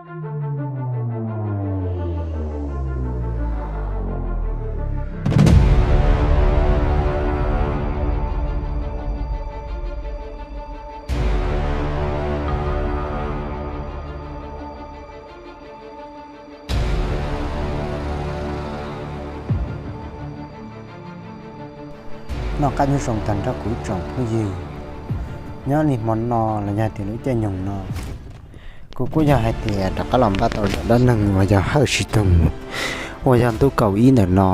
Noj qab nyob zoo tag nrho kuv ib tsoom phooj ywg, nyob li hmo no los yog tias lub caij nyoog no, kuv kuj yog hais tias rov qab los npaj tau zaj dab neeg uas yog Hawj Siv Toog uas yog ntu kaum ib ntawm no.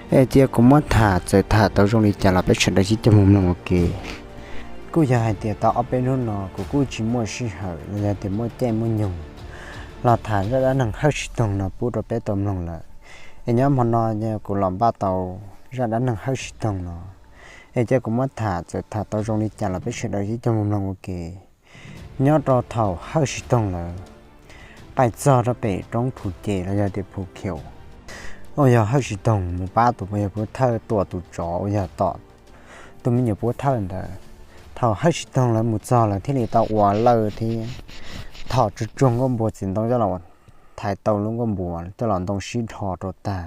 Es cia kuv muab tham, txawm tham tau zoo li cas los peb sawv daws sib cog mus mloog ua ke. Kuj yog hais tias tau ob peb hnub no kuv kuj tsis muaj sij hawm los yog tias muaj caij muaj nyoog los tham zaj dab neeg Hawj Siv Toog no pub rau peb tau mloog lawm. Es nyob hmo no kuv los npaj tau zaj dab neeg Hawj Siv Toog no, es cia kuv muab tham, txawm tham tau zoo li cas los peb sawv daws sib cog mus mloog ua ke. Nyob rau thaum Hawj Siv Toog lawv qaij txog rau pem roob Phu Ces los yog tias Phu Khiu, uas yog Hawj Siv Toog mus pab tus pub thawj tua tus tsov uas yog tom tus me nyuam pub thawj ntawd. Thaum Hawj Siv Toog lawv mus txog lawv thiaj li tau ua lawj thiab thom tsuag tsuag nkuaj npua txiv ntoo coj los thaiv tau lub nkuaj npua coj los ntoo sib dhos rau tag.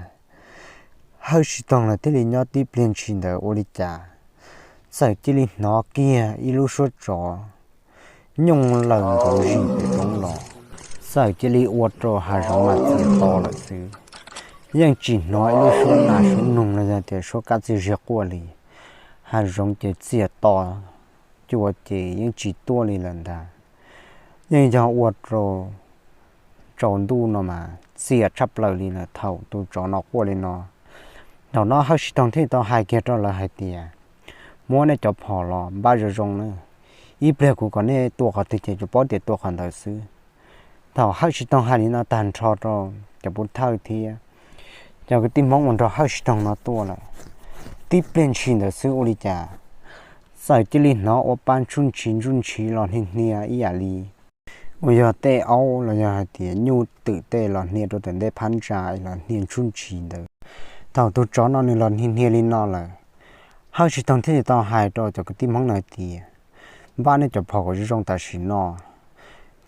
Hawj Siv Toog lawv thiaj li nyob tib pliag ntshis ntawd ua li cas txawm cia li hnov kiag ib lub suab tsov nyooj laws nkaus zim pem roob los, txawm cia li ua rau hav zoov mas txias to lawm xwb. Yeej tsis hnov ib lub suab nas suab noog los yog tias suab kab txiag ziag quaj li. Hav zoov ces txias to cua ces yeej tsis tuaj li lawm ntag. Yeej yog ua rau tsaus ntuj no mas txias tshaj plaws li lawm thaum tus tsov no quaj li no. Thaum no Hawj Siv Toog thiaj tau hais kiag rau lawv hais tias, muab nej cov phom los npaj zoo zoo na, ib pliag kuv kom nej tua qhov twg ces tsuas paub tias tua qhov ntawd xwb. Thaum Hawj Siv Toog hais li no tag nrho rau cov pub thawj thiab cov kwv tij Hmoob uas nrog Hawj Siv Toog no tuaj lawm, tib pliag ntshis ntawd xwb ua li cas txawm cia li hnov ua pa ntsuj ntshis ntsuj ntshis los hnia hnia ib yam li uas yog tej aub los yog hais tias nyuj twm tej los hnia rau tom ntej phab ntsa los hnia ntsuj ntshis ntawd. Thaum tus tsov no nws los hnia hnia li no lawm, Hawj Siv Toog thiaj li tau hais rau cov kwv tij Hmoob no hais tias, npaj nej cov phom kom zoo zoo tam sim no,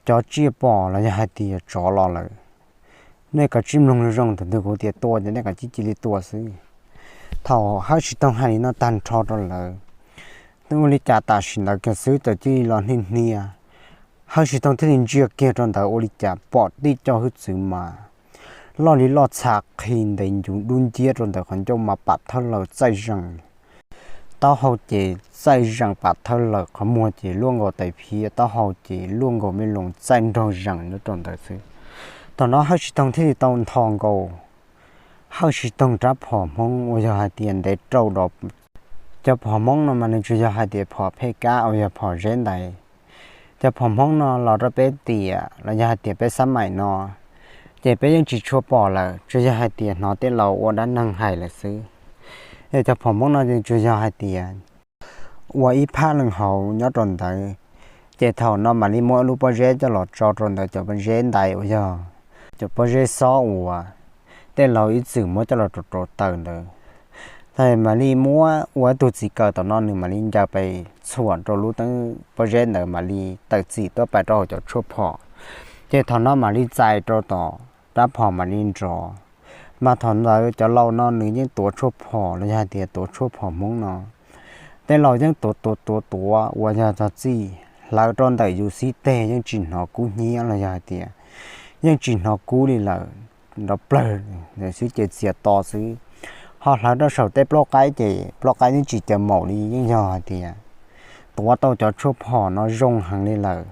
cov tsiaj pom los yog hais tias tsov los lawm, nej kav tsij mloog zoo zoo, thaum twg kuv tias tua ces nej kav tsij cia li tua xwb. Thaum Hawj Siv Toog hais li no tag nrho rau lawv, ua li cas tam sim ntawd kiag xwb txawm cia li los hnia hnia. Hawj Siv Toog thiaj li ntsia kiag rau ntawd ua li cas pom tib co hwj txwv mas loj li loj txha qhi ntev ncuv dub nciab rau ntawm qhov ncauj mas pam thawj laws txaij zees. Taub hau ces txaij zees pam thawj laws, qhov muag ces luaj nkaus tais phiab, taub hau ces luaj nkaus me loos txaij nraug zees nyob rau ntawd xwb. Thaum no Hawj Siv Toog thiaj li tau ntho nkaus Hawj Siv Toog rab phom Hmoob uas yog hais tias ntev rau dos. Cov phom Hmoob no mas nws tsuas yog hais tias phom phej kab uas yog phom zeb ntais. Cov phom Hmoob no los rau peb tiam los yog hais tias peb xab maim no ces peb yeej tsis tshua pom lawm, tsuas yog hais tias hnov tej laus ua dab neeg hais lawm xwb. Es cov phom Hmoob no tsuas yog hais tias ua ib phab leej hauv nyob rau ntawd, ces thaum no mam li muab lub pob zeb coj los tso rau ntawd cov pob zeb ntais uas yog cov pob zeb xob uas tej laus ib txwm muab coj los rau rau taws ntawd. Thaum mam li muab ua ib tug txiv kaws tom no nws mam li ncaws pes txhuam rau lub teeb pob zeb ntawd mam li tawm txim tuaj pais rau hauv cov tshuaj phom. Ces thaum no mam li txais rau tom rab phom mam li nrov. Mas thaum ntawd cov laus no nws yeej tuav tshuaj phom los yog hais tias tuav tshuaj phom Hmoob no. Tej laus yeej tuav tuav tuav tuav uas yog txog txij hlawv rau ntawm yus xib teg yeej tsis hnov kub hnyiab los yog hais tias yeej tsis hnov kub li lawm, nrov plawg xwb ces txias to xwb. Ho hlawv rau saum tej plaub qaib ces plaub qaib yeej tsis caws maum li, yeej yog hais tias tuav tau cov tshuaj phom no zoo heev li lawm.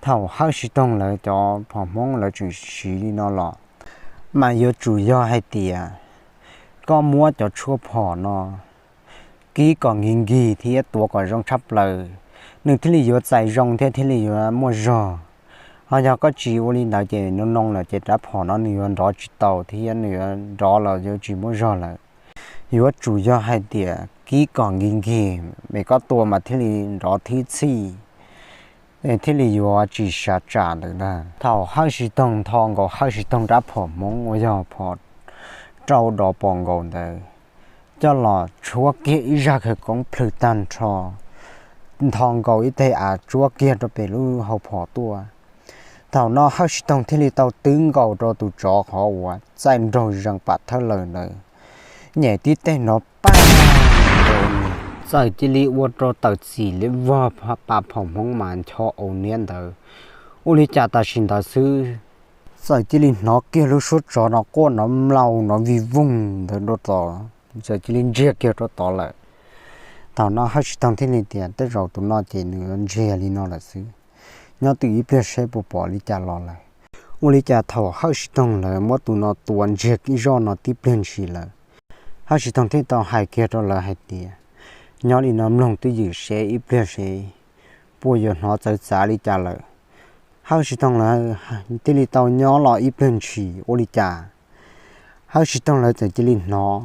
Thaum Hawj Siv Toog lawv cov phom Hmoob lawv tseem siv li no los mas yuav tsum yog hais tias koj muab cov tshuaj phom no kib kom nkig nkig thiab tuav kom zoo tshaj plaws, nws thiaj li yuav txais zoo thiab thiaj li yuav muaj zog. Ho yog koj tsis ua li ntawd ces noo noo lawm ces rab phom no nws yuav nrov tsis tau thiab nws yuav nrov los yuav tsis muaj zog lawm. Yuav tsum yog hais tias kib kom nkig nkig, es koj tua mas thiaj li nrov thib txhij, thiaj li yuav tsis sav tsam ntawd ntag. Thaum Hawj Siv Toog ntho nkaus Hawj Siv Toog rab phom Hmoob uas yog phom rau dos pom nkaus ntawd coj los tshuab kiag ib zaj khawv koob plhws tag nrho, ntho nkaus ib teg av tsuab kiag rau pem lub hauv phom tuaj. Thaum no Hawj Sib Toog thiaj li tau twb nkaus rau tus tsov qhov uas txaij nraug zees pam thawj lawm ntawd, nyem tib teg nrov paj, txawm cia li ua rau tawm txim li vog pa phom hmoov mas ncho aus niab ntawd. Ua li cas tam sim ntawd xwb, txawm cia li hnov kiag lub suab tsov no quaj nrov mlaus nrov vij voog ntawd rau tod, txawm cia li ntsiag kiag rau tod lawm. Thaum no Hawj Sib Toog thiaj li tias tej zaum tus no ces nws yuav ntsiag li no lawm xwb, nyob twj ywm ib pliag seb puas pom li cas los lawm. Ua li cas thaum Hawj Sib Toog lawv muab tus no tua ntsiag zoj no tib pliag ntshis lawm, Hawj Sib Toog thiaj tau hais kiag rau lawv hais tias, nyob li no mloog twj ywm seb ib pliag seb puas yuav hnov txawv txav li cas lawm. Hawj Sib Toog lawv thiaj li tau nyob los ib pliag ntshis ua li cas Hawj Sib Toog lawv txawm cia li hnov,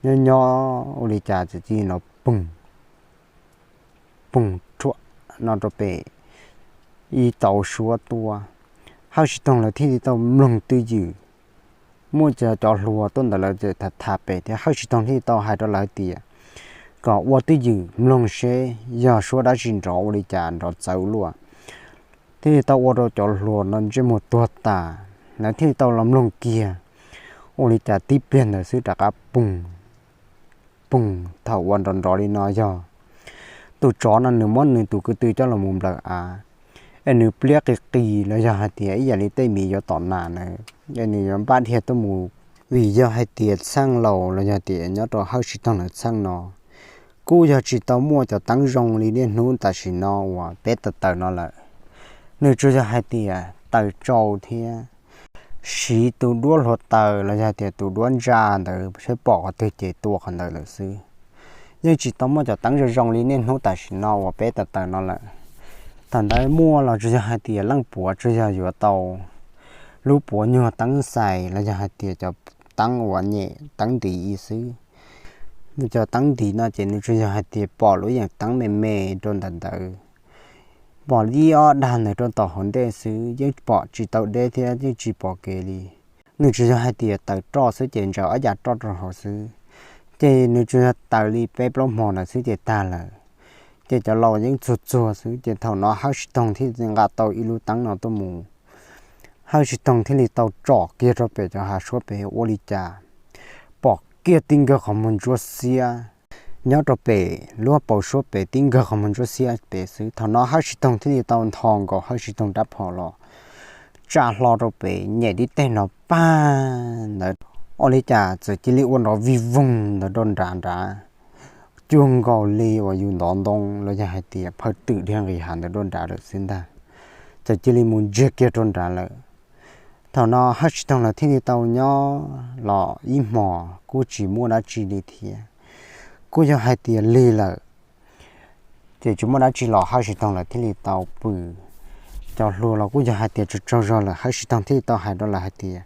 nyob nyob ua li cas txawm cia li hnov poog, poog rhuam no rau pem ib tauv suab tuaj. Hawj Sib Toog lawv thiaj li tau mloog twj ywm, muaj cov hluas tuaj ntawd lawv txawm tham tham pem thiab Hawj Sib Toog thiaj li tau hais rau lawv tias kom ua twj ywm mloog seb yog suab dab tsi nrov ua li cas nrov txawv luaj. Thiaj li tau ua rau cov hluas no ntsej muag tuag tas, lawv thiaj li tau los mloog kiag. Ua li cas tib pliag ntawd xwb rov qab poog, poog thaum ua nrov nrov li no yog tus tsov no nws muab nws tus ko tw coj los mus nplawm av, es nws pliab qis qis los yog hais tias ib yam li tej miv yuav tom nas na, es nws yuav npaj dhia tuaj mus, vim yog hais tias txheej laus los yog tias nyob rau Hawj Sib Toog lawv txheej no kuj yog tsis tau muaj cov teeb zoo li niaj hnub tam sim no uas peb tawm tawm no lawm. Nws tsuas yog hais tias taws tsau thiab siv tus duab hluav taws los yog tias tus duab ntsa ntawd seb pom qhov twg ces tua qhov ntawd lawm xwb. Yeej tsis tau muaj cov teeb zoo zoo li niaj hnub tam sim no uas peb tawm tawm no lawm. Thaum ntawd muaj los tsuas yog hais tias leej puav tsuas yog yuav tau lub puav nyuag teeb xais los yog hais tias cov teeb uas nyem teeb ntiv xwb. Nws cov teeb ntiv no ces nws tsuas yog hais tias pom lub yeem teeb me me rau ntawm ntawd, pom ib ob dag ntawd rau tom hauv ntej xwb, yeej pom tsis tau deb thiab yeej tsis pom kev li. Nws tsuas yog hais tias taws roj xwb ces ntsaws ob yav roj rau hauv xwb, ces nws tsuas yog taws li peb plaub hmo ntawd xwb ces tag lawm. Ces cov laus yeej txuag txuag xwb, ces thaum no Hawj Sib Toog thiaj nqa tau ib lub teeb no tuaj mus. Hawj Sib Toog thiaj li tau tsom kiag rau pem cov hav suab pem ua li cas pom kiag tib nkawg qhov muag ntsuab xiab nyob rau pem lub paus suab pem, tib nkawg qhov muag ntsuab xiab pem xwb. Thaum no Hawj Sib Toog thiaj li tau ntho nkaus Hawj Sib Toog rab phom los tsa hlo rau pem nyem tib teg nrov paj ntawd, ua li cas txawm cia li ua nrov vij voog ntawd rau nrad nrad, cuag nkaus li uas yus ntov ntoo los yog hais tias phaw twm dhia nqis hav ntawd rau nrad lawm xwb ntag. Txawm cia li mus ntsiag kiag rau nrad lawm. Thaum no Hawj Sib Toog lawv thiaj li tau nyob los ib hmos kuj tsis muaj dab tsi li thiab, kuj yog hais tias lig lawm, ces tsis muaj dab tsi los Hawj Sib Toog lawv thiaj li tau pw. Cov hluas los kuj yog hais tias tsaug tsaug zog lawm, Hawj Sib Toog thiaj li tau hais rau lawv hais tias,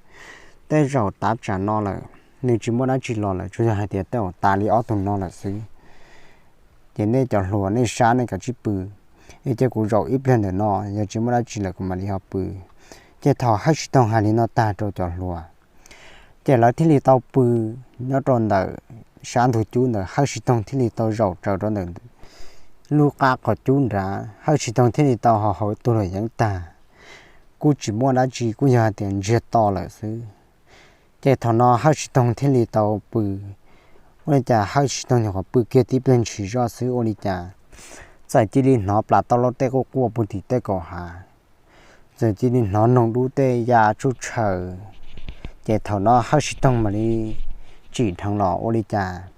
tej zaum tav tsam no lawm nws tsis muaj dab tsi los lawm, tsuas yog hais tias tej zaum tas li ob tug no lawm xwb. Ces nej cov hluas nej sab nej kav tsij pw, es cia kuv zaum ib pliag ntawm no, yog tsis muaj dab tsi lawm kuv mam li ho pw. Ces thaum Hawj Sib Toog hais li no tag rau cov hluas, ces lawv thiaj li tau pw nyob rau ntawm sab ntug cub ntawd, Hawj Sib Toog thiaj li tau zaum raws rau ntawm lub qab qhov cub nrad, Hawj Sib Toog thiaj li tau haus ib tug luam yeeb tag, kuj tsis muaj dab tsi, kuj yog hais tias ntsiag to lawm xwb. Ces thaum no Hawj Sib Toog thiaj li tau pw. Ua li cas Hawj Sib Toog nyuam qhuav pw kiag tib pliag ntshis zoj xwb ua li cas txawm cia li hnov plas tau lub tej quaj quaj puag tim tej kaum hav, txawm cia li hnov noog dub tej ya tsuj tshaws. Ces thaum no Hawj Sib Toog mam li tsim dheev los ua li cas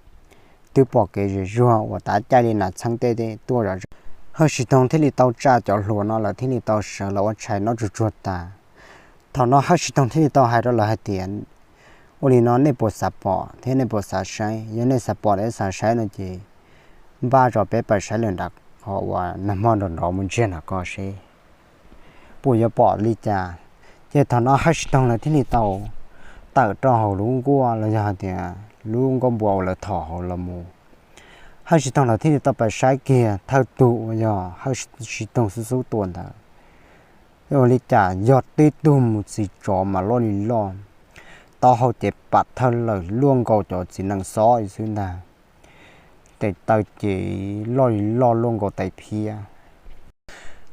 twb pom kev zem zuag uas tav caij li nas txheeb tej tuaj zom zaws. Hawj Sib Toog thiaj li tau tsa cov hluas no lawv thiaj li tau sawv los ua tshais noj tsuag tsuag tas. Thaum no Hawj Sib Toog thiaj li tau hais rau lawv hais tias, ua li no nej puas xav pom thiab nej puas xav saib? Yog nej xav pom thiab xav saib no ces npaj tso peb pais saib lawm nram qhov uas nag hmo nrov nrov mus ntsiag nram ko seb puas yuav pom li cas. Ces thaum no Hawj Sib Toog lawv thiaj li tau tawm rau hauv lub nkuaj los yog hais tias lub nkuaj npua uas lawv thom hauv los mus. Hawj Sib Toog lawv thiaj li tau pais saib kiag thawj tug uas yog Hawj Sib Toog xub xub tua ntawd. Ua li cas yog tib tug mus txiv tsov mas loj li loj, taub hau ces pam thawj lawm luaj nkaus cov txiv nees xob xwb ntag. Tes taw ces loj li loj luaj nkaus tais phiab.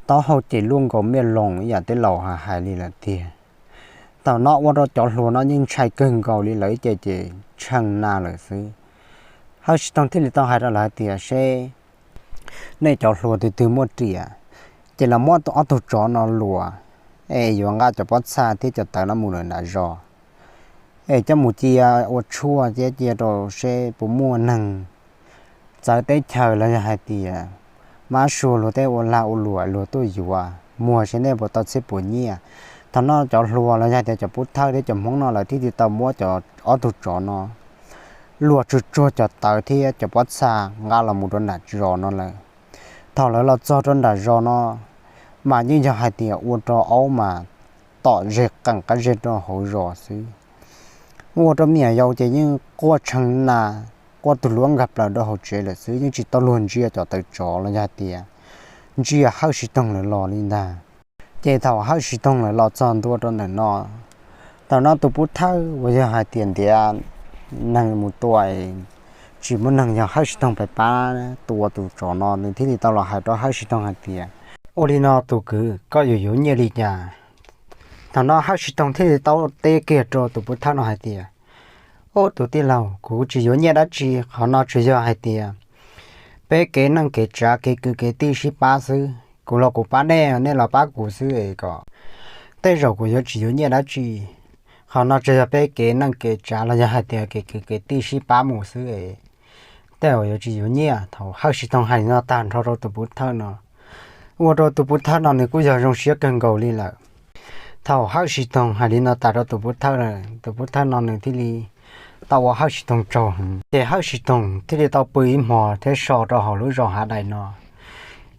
taub hau ces luaj nkaus miaj loos ib yam tej laus hais li lawm tiag. Thaum no ua rau cov hluas no yeej ntshai kawg nkaus li, lawv ib ce ces tshee na lawm xwb. Hawj Sib Toog thiaj li tau hais rau lawv hais tias, seb nej cov hluas twg twg muaj riam, ces los muab ob tug tsov no luas, es yuav nqa cov pob txha thiab cov tawv no mus lawm nram zos, es coj mus cia ua tshuaj thiab cia rau seb puas muaj neeg txawv teb chaws los yog hais tias mab sua luag tej ua lag ua luam luag tuaj yuav muag seb nej puas tau txhiab puas nyiaj. Thaum no cov hluas los yog tias cov pub thawj thiab cov Hmoob no lawv thiaj li tau muab cov ob tug tsov no luas tsuag tsuag cov tawv thiab cov pob txha nqa los mus rau nram zos no lawm. Thaum lawv los txog rau nram zos no, mas yeej yog hais tias ua rau aub mas tom ze qees qab ze rau hauv zos xwb. Ua rau me nyuam yaus ces yeej quaj tshee na, quaj tus luab nkag plaws rau hauv tsev lawm xwb, yeej tsis tau luag ntsia cov tawv tsov los yog hais tias ntsia Hawj Sib Toog lawv los li ntag. Ces thaum Hawj Sib Toog lawv los txog ntua rau ntawm no, thaum no tus pub thawj uas yog hais tias ntiav neeg mus tua tsis muaj neeg yog Hawj Sib Toog pab pab tua tus tsov no, nws thiaj li tau los hais rau Hawj Sib Toog hais tias, ua li no tus kwv, koj yuav yuav nyiaj li cas? Thaum no Hawj Sib Toog thiaj li tau teb kiag rau tus pub thawj no hais tias, ub, tus tij laug, kuv tsis yuav nyiaj dab tsi, qhov no tsuas yog hais tias peb kev neej kev tsav kev kwv kev tij sib pab xwb. Kuv los kuv pab nej, nej los pab kuv xwb es kom tej zaum kuv yuav tsis yuav nyiaj dab tsi. Qhov no tsuas yog peb kev neej kev tsav los yog hais tias kev kwv kev tij sib pab mus xwb es tej zaum yuav tsis yuav nyiaj. Thaum Hawj Sib Toog hais li no tag nrho rau tus pub thawj no, ua rau tus pub thawj no nws kuj yog zoo siab kawg nkaus li lawm. Thaum Hawj Sib Toog hais li no tas rau tus pub thawj lawm, tus pub thawj no nws thiaj li tau ua Hawj Sib Toog tsaug heev. Ces Hawj Sib Toog thiaj li tau pw ib hmo thiab so rau hauv lub zos Hav Dais no.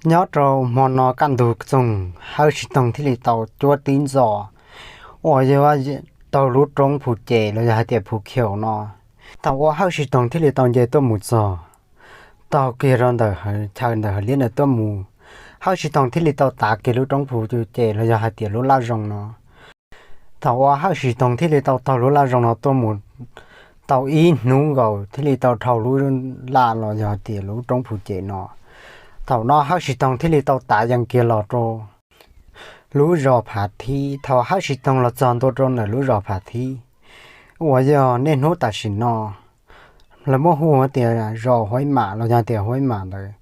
Nyob rau hmo no kaj ntug txoog Hawj Sib Toog thiaj li tau cuab tib ntxov uas yog taug lub roob Phu Ces los yog hais tias Phu Khiaus no. Thaum uas Hawj Sib Toog thiaj li tau nce tuaj mus txog, taug kiag rau ntawm chaw ntawm hav liab ntawd tuaj mus, Hawj Sib Toog thiaj li tau tav kiag lub roob Phu Ces los yog hais tias lub laj zoo no. Thaum uas Hawj Sib Toog thiaj li tau taug lub laj zoo no tuaj mus tau ib hnub nkaus thiaj li tau dhau lub laj los yog hais tias lub roob Phu Ces no. Thaum no Hawj Sib Toog thiaj li tau tav yees kiag los rau lub zos Phav Thib. Thaum Hawj Sib Toog los txog ntua rau ntawm lub zos Phav Thib uas yog niaj hnub tam sim no lawv muab hu tias zos Huaib Mam los yog tias Huaib Mam ntawd,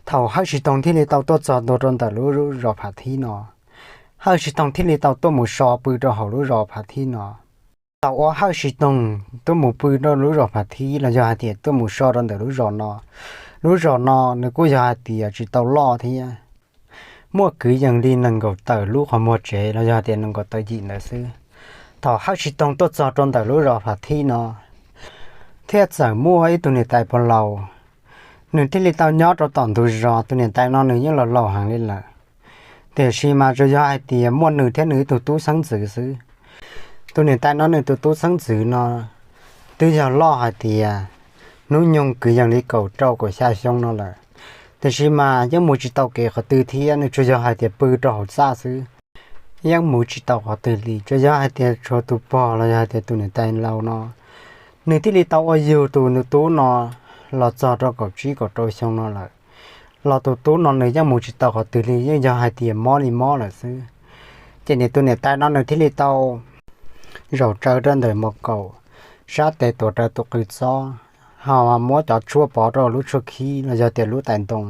thaum Hawj Sib Toog thiaj li tau tuaj txog ntua rau ntawm lub zos Phav Thib no, Hawj Sib Toog thiaj li tau tuaj mus so pw rau hauv lub zos Phav Thib no. Thaum uas Hawj Sib Toog tuaj mus pw rau lub zos Phav Thib los yog hais tias tuaj mus so rau ntawm lub zos no, lub zos no nws kuj yog hais tias tsis tau loj thiab, muaj kwv yees li nees nkaum tawm lub qhov muag tsev los yog hais tias nees nkaum tawm yim ntawd xwb. Thaum Hawj Sib Toog tuaj txog rau ntawm lub zos Phav Thib no, thiaj txawm muaj ib tug niam tais pog laus, nws thiaj li tau nyob rau tom ntug zos. Tus niam tais no nws yeej laus laus heev li lawm, tiam sis mas tsuas yog hais tias muaj nws thiab nws ib tug tub xeeb ntxwv xwb. Tus niam tais no nws tus tub xeeb ntxwv no twb yog loj hais tias hnub nyoog kwv yees li kaum rau kaum xya xyoo no lawm, tiam sis mas yeej mus tsis tau kev qhov twg thiab, nws tsuas yog hais tias pw rau hauv txaj xwb, yeej mus tsis tau qhov twg li. Tsuas yog hais tias tshuav tus pog los yog hais tias tus niam tais laus no, nws thiaj li tau ua yug tus nws tub no los txog rau kaum tsib kaum rau xyoo no lawm, los tus tub no nws yeej mus tsis tau qhov twg li, yeej yog hais tias mob li mob lawm xwb. Ces nws tus niam tais no nws thiaj li tau zaum rawv rau ntawm mos kaum sab tes tuav rawv tus qws txob, ho muab cov tshuaj pov rau lub tshuaj khib los yog tias lub tais ntoo,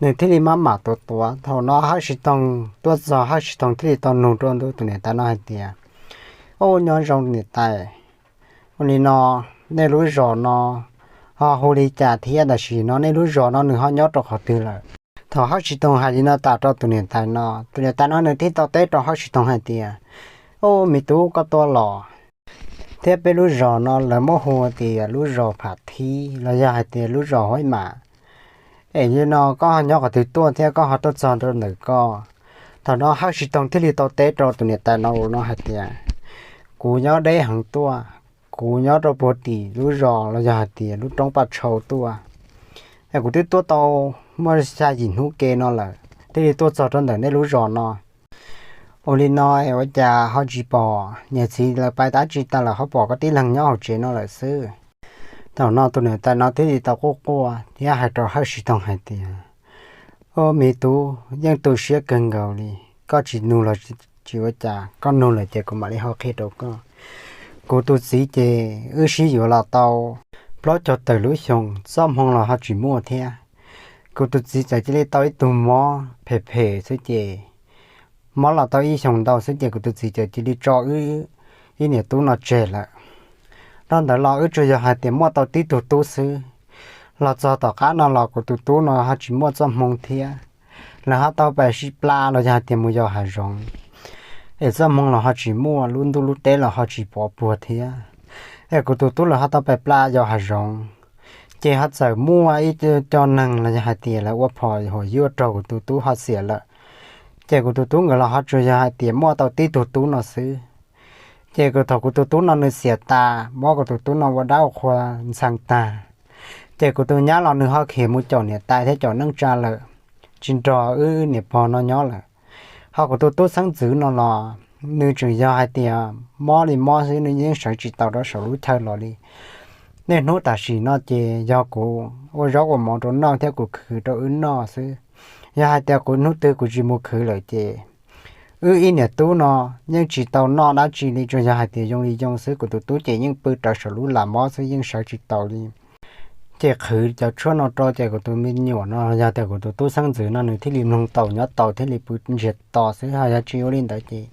nws thiaj li maj mam tuav tuav. Thaum no Hawj Sib Toog tuaj txog, Hawj Sib Toog thiaj li tau nug rau tus niam tais no hais tias, ub, nyob zoo niam tais, ua li no nej lub zos no ho hu li cas thiab, tam sim no nej lub zos no nws ho nyob rau qhov twg lawm? Thaum Hawj Sib Toog hais li no tas rau tus niam tais no, tus niam tais no nws thiaj tau teb rau Hawj Sib Toog hais tias, ub, me tub, koj tuaj los thiab, peb lub zos no lawv muab hu tias lub zos Phav Thib los yog hais tias lub zos Huaib Mam. Es li no koj ho nyob qhov twg tuaj thiab koj ho tuaj txog rau ntawm koj? Thaum no Hawj Sib Toog thiaj li tau teb rau tus niam tais no no hais tias, kuv nyob deb heev tuaj, kuv nyob rau puag tim lub zos los yog hais tias lub roob Paj Tshau tuaj, es kuv twb tuaj tau muaj xya yim hnub ke no lawm thiaj li tuaj txog rau ntawm nej lub zos no. Ua li no es ua cas ho tsis pom niam txiv lawv pais dab tsi tas lawm, ho pom koj tib leeg nyob hauv tsev no lawm xwb? Thaum no tus niam tais no thiaj li tau quaj quaj thiab hais rau Hawj Sib Toog hais tias, Ob me tub, yeej tu siab kawg nkaus li. Koj tsis nug los tsis ua cas, koj nug lawm ces kuv mam li ho qhia rau koj. Kuv tus txiv ces wb sib yuav los tau plaub caug tawm lub xyoo, txoj hmoo los ho tsis muaj thiab. Kuv tus txiv txawm cia li tau ib tug mob phem phem xwb ces, mob los tau ib xyoos ntau xwb ces kuv tus txiv txawm cia li tso wb ib niam tub no tseg lawm. Dhau ntawd los wb tsuas yog hais tias muaj tau tib tug tub xwb. Los txog tom qab no los kuv tus tub no ho tsis muaj txoj hmoo thiab. Lawv ho tau pais sib pla los yog hais tias mus yos hav zoov, es txoj hmoo los ho tsis muaj, lub ntuj lub teb los ho tsis pov puag thiab. Es kuv tus tub lawv ho tau pais pla yos hav zoov, ces ho txawm muaj ib co neeg los yog hais tias lawv ua phom hua yuaj raug kuv tus tub ho xiam lawm. Ces kuv tus tub nkawd los ho tsuas yog hais tias muaj tau tib tug tub no xwb. Ces kuv thaum kuv tus tub no nws xiam tas, muab kuv tus tub no ua dab ua qhua ntxhee tag, ces kuv tus nyab los nws ho khiav mus caum niam tais thiab caum neej tsa lawm, tsis nrog wb niam pog no nyob lawm. Ho kuv tus tub xeeb ntxwv no los nws tseem yog hais tias mob li mob xwb, nws yeej sawv tsis taus rau saum lub chaw los li. Niaj hnub tam sim no ces yog kuv ua zaub ua mov rau noj thiab kuv khwv rau wb noj xwb. Yog hais tias kuv hnub twg kuv tsis mus khwv lawm ces wb ib niam tub no yeej tsis tau noj dab tsi li, tsuas yog hais tias yoo li yoo xwb. Kuv tus tub ces yeej pw rawv saum lub las mob xwb, yeej sawv tsis taus li. Ces qhwv cov tshuaj no rau ces kuv tus me nyuam no, yog tias kuv tus tub xeeb ntxwv no nws thiaj li mloog taus nyob taus thiaj li pw ntsiag to xwb, ho yog tsis ua li ntawd ces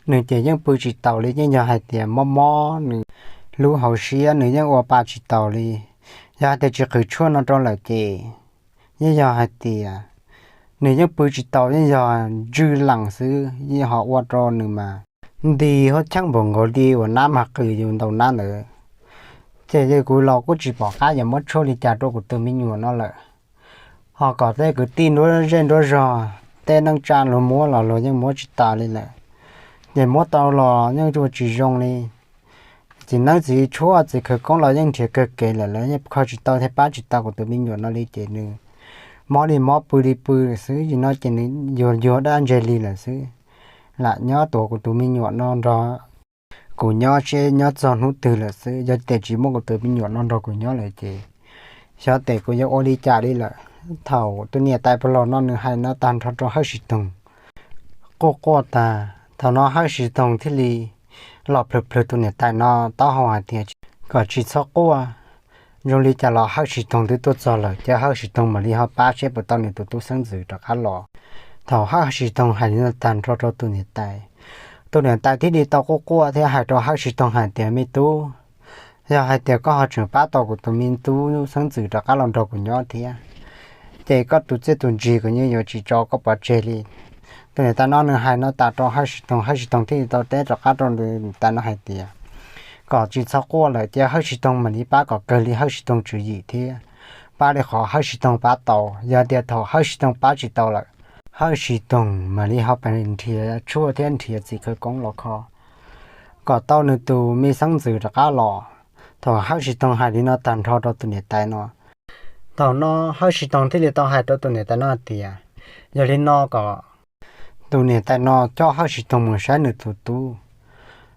nws ces yeej pw tsis taus li, yeej yog hais tias mob mob nws lub hauv siab, nws yeej ua pa tsis taus li. Yog hais tias tsis qhwv tshuaj no rau lawm ces yeej yog hais tias nws yeej pw tsis taus, yeej yog ntswj lees xwb, yeej ho ua rau nws mas nti huab cheej npaum nkaus li uas nab mag qws yus ntaus nab ntawd. Ces kuv los kuj tsis pom qab yuav muab tshuaj li cas rau kuv tus me nyuam no lawm. Ho kom tej kwv tij nruab zej nruab zog, tej neej tsa luag muab los luag yeej muab tsis tas li lawm. Ces muab tau los yeej ua tsis zoo li. Txiv neeb txiv tshuaj txiv khawv koob los yeej nrhiav kawg kev lawm, lawv yeej kho tsis tau thiab pab tsis tau kuv tus me nyuam no li ces nws mob li mob pw li pw xwb. Yim no ces nws yuag yuag dab ntseg li lawm xwb. Lam nyob tuav kuv tus me nyuam no nrog kuv nyob seb nyob txog hnub twg lawm xwb. Yog tias tsis muaj kuv tus me nyuam no nrog kuv nyob lawm ces xyov tes kuv yuav ua li cas li lawm. Thaum tus niam tais puag los no nws hais no tag nrho rau Hawj Sis Toog quaj quaj tag, thaum no Hawj Sis Toog thiaj li los plhws plhws tus niam tais no taub hau hais tias kom tsis txhob quaj, zoo li cas los Hawj Sis Toog twb tuaj txog lawm, cia Hawj Sis Toog mam li ho pab seb puas tau nws tus tub xeeb ntxwv rov qab los. Thaum Hawj Sis Toog hais li no tag nrho rau tus niam tais, tus niam tais thiaj li tau quaj quaj thiab hais rau Hawj Sis Toog hais tias, me tub, yog hais tias koj ho tseem pab tau kuv tus me tub xeeb ntxwv rov qab los nrog kuv nyob thiab, ces koj tus txiaj tus ntsig kuv yeej yuav tsis tso koj pov tseg li. Tus niam tais no nws hais no tas rau Hawj Sis Toog, Hawj Sis Toog thiaj li tau teb rov qab rau tus niam tais no hais tias kom tsis txhob quaj lawm, cia Hawj Sis Toog mam li pab kom kawg li Hawj Sis Toog tswv yim thiab pab li qhov Hawj Sis Toog pab tau. Yog tias thaum Hawj Sis Toog pab tsis tau lawm, Hawj Sis Toog mam li ho pab nrhiav tshuaj thiab nrhiav txiv khawv koob los kho kom tau nws tus me xeeb ntxwv rov qab los. Thaum Hawj Sis Toog hais li no tag nrho rau tus niam tais no, thaum no Hawj Sis Toog thiaj li tau hais rau tus niam tais no hais tias, yog li no kom tus niam tais no coj Hawj Sis Toog mus saib nws tus tub.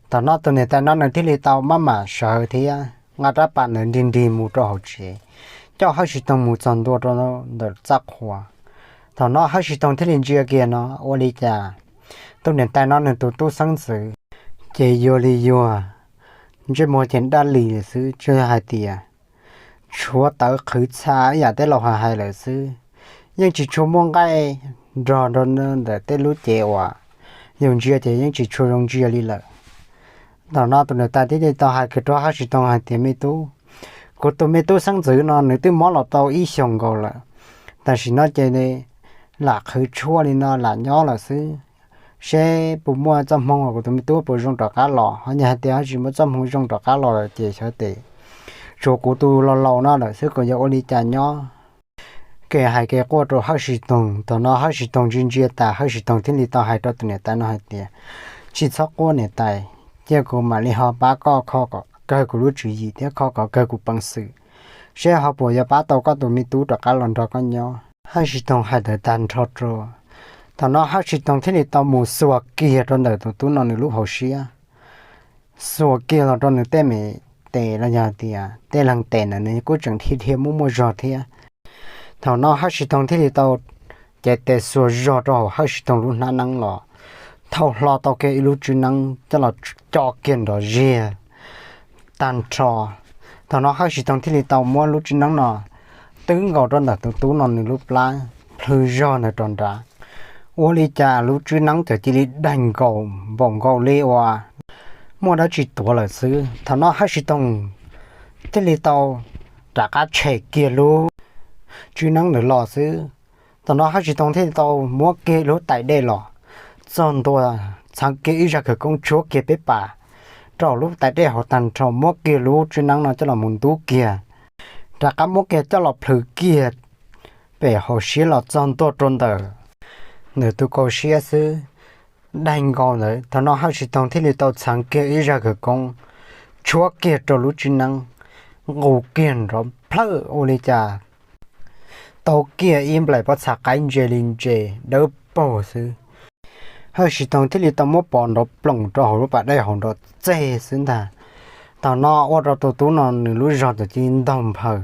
Thaum no tus niam tais no nws thiaj li tau maj mam sawv thiab nqa rab pas ntawd nrig nrig mus rau hauv tsev, coj Hawj Sis Toog mus txog ntua rau ntawm txaj qhua. Thaum no Hawj Sis Toog thiaj li ntsia kiag no ua li cas tus niam tais no nws tus tub xeeb ntxwv ces yuag li yuag, ntsej muag ces daj li lawm xwb, tsuas yog hais tias tshuav tawv qhwv txha ib yam tej laus hais lawm xwb. Yeej tsis tshua muaj nqaij nrog rau ntawm tej lub cev uas yus ntsia ces yeej tsis tshua zoo ntsia li lawm. Thaum no tus niam tais thiaj li tau hais kiag rau Hawj Sis Toog hais tias, me tub, kuv tus me tub xeeb ntxwv no nws twb mob los tau ib xyoos nkaus lawm. Tam sim no ces lam qhwv tshuaj li no lam nyob lawm xwb, seb puas muaj txoj hmoo uas kuv tus me tub puas zoo rov qab los. Ho yog hais tias ho tsis muaj txoj hmoo zoo rov qab los lawm ces xyov tes tsuav kuv tus laus laus no lawm xwb, kuv yuav ua li cas nyob. Kev hais kev quaj rau Hawj Sis Toog, thaum no Hawj Sis Toog ntsia ntsia tas Hawj Sis Toog thiaj li tau hais rau tus niam tais no hais tias, tsis txhob quaj niam tais, cia kuv mam li ho pab koj kho kom kawg kuv lub tswv yim thiab kho kom kawg kuv peev xwm, seb ho puas yuav pab tau koj tus me tub rov qab los nrog koj nyob. Hawj Sis Toog hais ntawd tag nrho rau, thaum no Hawj Sis Toog thiaj li tau mus xuas kiag rau ntawm tus tub no nws lub hauv siab, xuas kiag los rau nws tej me tes los yog tias tej leeg tes ntawd nws kuj tseem dhia dhia muaj muaj zog thiab. Thaum no Hawj Sis Toog thiaj li tau cev tes xuas zog rau hauv Hawj Siv Toog lub hnab neeb los thauj hlo tau kiag ib lub tswb neeb coj los co kiag nrov ziag tag nrho. Thaum no Hawj Siv Toog thiaj li tau muab lub tswb neeb no twb nkaus rau ntawm tus tub no nws lub plab plhws zog ntawd rau nrad. Ua li cas lub tswb neeb txawm cia li daig nkaus npaum nkaus li uas muaj dab tsi tuav lawm xwb. Thaum no Hawj Siv Toog thiaj li tau rov qab tshem kiag lub tswb neeb ntawd los xwb. Thaum no Hawj Siv Toog thiaj li tau muab kiag lub tais dej los txog ntua, txheev kiag ib zaj khawv koob tshuab kiag peb pas rau lub tais dej hauv tag nrho, muab kiag lub tswb neeb no coj los mus ntub kiag, rov qab muab kiag coj los plhws kiag pem hauv siab los txog ntua rau ntawm ntawm tus kaus siab xwb. Daig nkaus ntawd, thaum no Hawj Siv Toog thiaj li tau txheev kiag ib zaj khawv koob tshuab kiag rau lub tswb neeb, nqus kiag nrov plhawj ua li cas tau kiag ib nplaim pob txha qaib ntse li ntse dawb paug xwb. Hawj Siv Toog thiaj li tau muab pov nrov ploom rau hauv lub pas dej hauv nrov txeg xwb ntag. Thaum no ua rau tus tub no nws lub zog txawm cia li ntaug nphaws,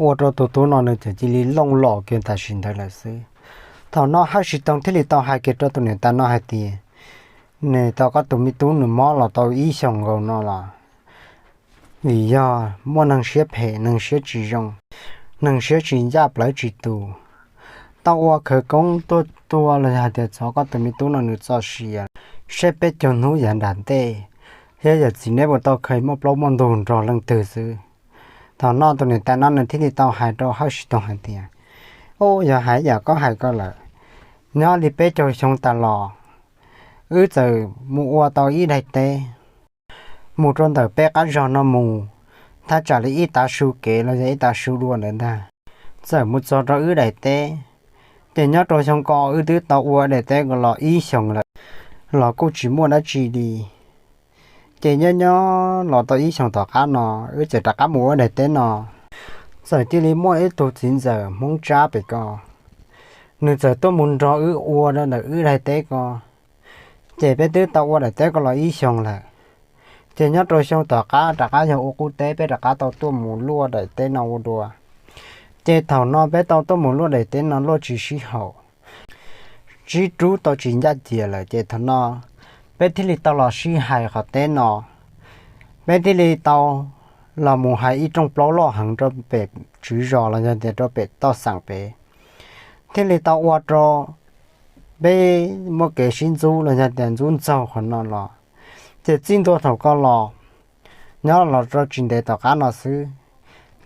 ua rau tus tub no nws txawm cia li looj los kiag tam sim ntawd lawm xwb. Thaum no Hawj Siv Toog thiaj li tau hais kiag rau tus niam tais no hais tias nws tau koj tus me tub nws mob los tau ib xyoos nkaus no los vim yog muaj neeg siab phem, neeg siab tsis zoo, neeg siab tsis ncaj plawv tsis tus, tau ua khawv koob tuaj tua los yog hais tias txov koj tus me tub no nws txoj sia, saib peb caug hnub yav nram ntej thiab yawm txiv neb puas tau khaws muaj plaub muaj ntug nrog leej twg xwb. Thaum no tus niam tais no nws thiaj li tau hais rau Hawj Siv Toog hais tias, Ub, yog hais yam koj hais ko lawm, nyob li peb caug xyoo tas los wb txawm mus ua tau ib daim teb mus rau ntawm peb qab zog no mus, thaj tsam li ib tav su kev los yog ib tav su dua ntawd ntag, txawm mus txog rau wb daim teb. Ces nyob rau xyoo ko wb twb tau ua daim teb ko los ib xyoos lawm los kuj tsis muaj dab tsi li. Ces nyob nyob los tau ib xyoos tom qab no wb txawm rov qab mus ua daim teb no, txawm cia li muaj ib tug txiv ntxawm Hmoob Tsab pem ko, nws txawm tuaj mus nrog wb ua rau ntawm wb daim teb ko. Ces peb twb tau ua daim teb ko los ib xyoos lawm. Ces nyob rau xyoo tom qab rov qab yog ua qub teb peb rov qab tau tuaj mus luaj daim teb no ua dua. Ces thaum no peb tau tuaj mus luaj daim teb no luaj tsis sib haum, tsib rub tau tsis ncaj cia lawm ces thaum no peb thiaj li tau los sib hais qhov teb no. Peb thiaj li tau los mus hais ib rooj plaub loj heev rau pem tswv zos los yog tias rau pem toj xeem pem, thiaj li tau ua rau peb muaj kev sib ntxub los yog tias ntxub ntxaug qhov no los. Ces txij ntua thaum ko los, nyob los rau tsis ntev tom qab no xwb,